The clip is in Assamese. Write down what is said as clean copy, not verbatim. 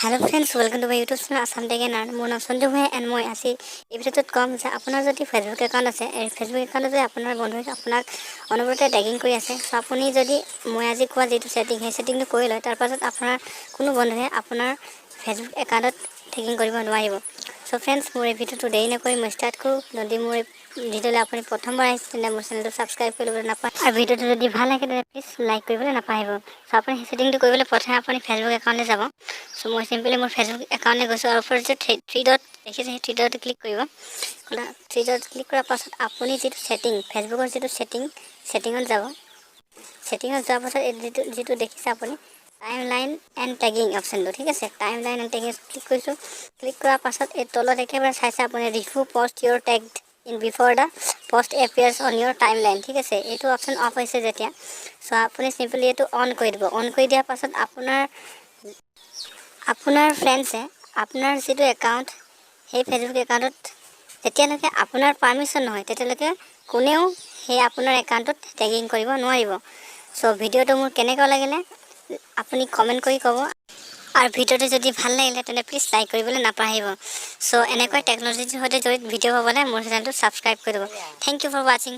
Hello friends, welcome to my YouTube channel Assam Tech and মোৰ নাম সঞ্জু ভূঞা এণ্ড মই আজি এই ভিডিঅ'টোত ক'ম যে আপোনাৰ যদি ফেচবুক একাউণ্ট আছে, এই ফেচবুক একাউণ্টত যদি আপোনাৰ বন্ধুৱে আপোনাক অনবৰতে টেগিং কৰি আছে, চ' আপুনি যদি মই আজি কোৱা যিটো ছেটিং, সেই ছেটিংটো কৰি লয়, তাৰপাছত আপোনাৰ কোনো বন্ধুৱে আপোনাৰ ফেচবুক একাউণ্টত টেগিং কৰিব নোৱাৰিব। চ' ফ্ৰেণ্ডছ, মোৰ এই ভিডিঅ'টো দেৰি নকৰি মই ষ্টাৰ্ট কৰোঁ। যদি মোৰ এই ভিডিঅ'লৈ আপুনি প্ৰথমবাৰ আহিছে, তেন্তে মোৰ চেনেলটো ছাবস্ক্ৰাইব কৰিবলৈ নাপাহৰিব আৰু ভিডিঅ'টো যদি ভাল লাগে, তেন্তে প্লিজ লাইক কৰিবলৈ নাপাহৰিব। চ' আপুনি সেই ছেটিংটো কৰিবলৈ প্ৰথমে আপুনি ফেচবুক একাউণ্টলৈ যাব। চ' মই চিম্পলি মোৰ ফেচবুক একাউণ্টলৈ গৈছোঁ আৰু ওপৰত যে থ্ৰী ডট দেখিছে, সেই থ্ৰী ডট ক্লিক কৰিব। থ্ৰী ডট ক্লিক কৰাৰ পাছত আপুনি যিটো ছেটিং, ফেচবুকৰ যিটো ছেটিং, ছেটিঙত যাব। ছেটিঙত যোৱাৰ পাছত এই যিটো দেখিছে আপুনি টাইম লাইন এণ্ড টেগিং অপশ্যনটো, ঠিক আছে, time line and tagging click কৰিছোঁ। ক্লিক কৰাৰ পাছত এই তলত একেবাৰে চাইছে আপুনি, "Review post you're tagged in before the post appears on your timeline", ঠিক আছে। এইটো অপশ্যন অফ হৈছে যেতিয়া, চ' আপুনি চিম্পলি এইটো অন কৰি দিব। অন কৰি দিয়াৰ পাছত আপোনাৰ ফ্ৰেণ্ডছে আপোনাৰ যিটো একাউণ্ট, সেই ফেচবুক একাউণ্টত যেতিয়ালৈকে আপোনাৰ পাৰ্মিশ্যন নহয়, তেতিয়ালৈকে কোনেও সেই আপোনাৰ একাউণ্টত টেগিং কৰিব নোৱাৰিব। চ' ভিডিঅ'টো মোৰ কেনেকুৱা লাগিলে আপুনি কমেণ্ট কৰি ক'ব আৰু ভিডিঅ'টো যদি ভাল লাগিলে, তেন্তে প্লিজ লাইক কৰিবলৈ নাপাহৰিব। চ' এনেকৈ টেকন'লজিৰ সৈতে জড়িত ভিডিঅ' পাবলৈ মোৰ চেনেলটো ছাবস্ক্ৰাইব কৰি দিব। Thank you for watching.